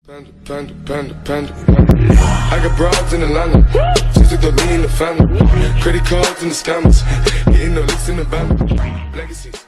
Panda, panda, panda, panda. I got broads in Atlanta. Just took the lean in the family. Credit cards and the scammers. Hitting the licks in the band. Legacies.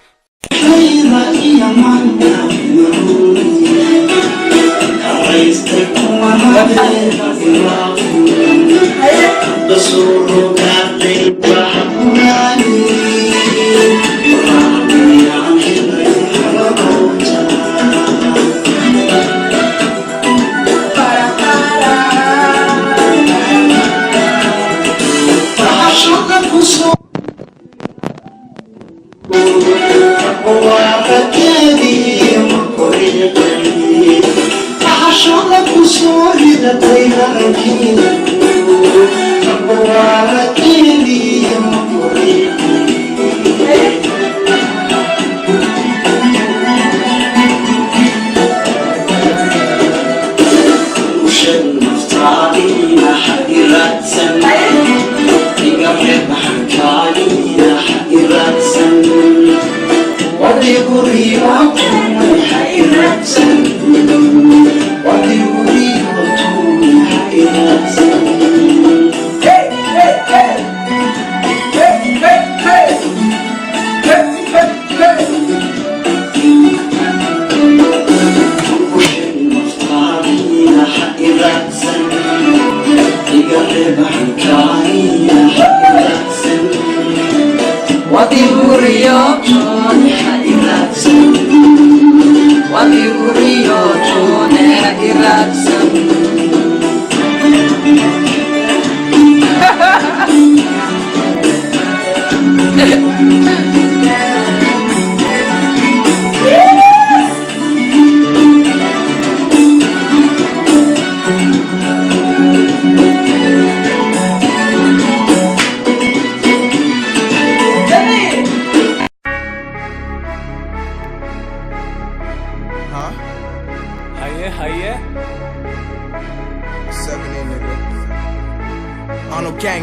Huh? Haye haye. 7 nigga. On no gang.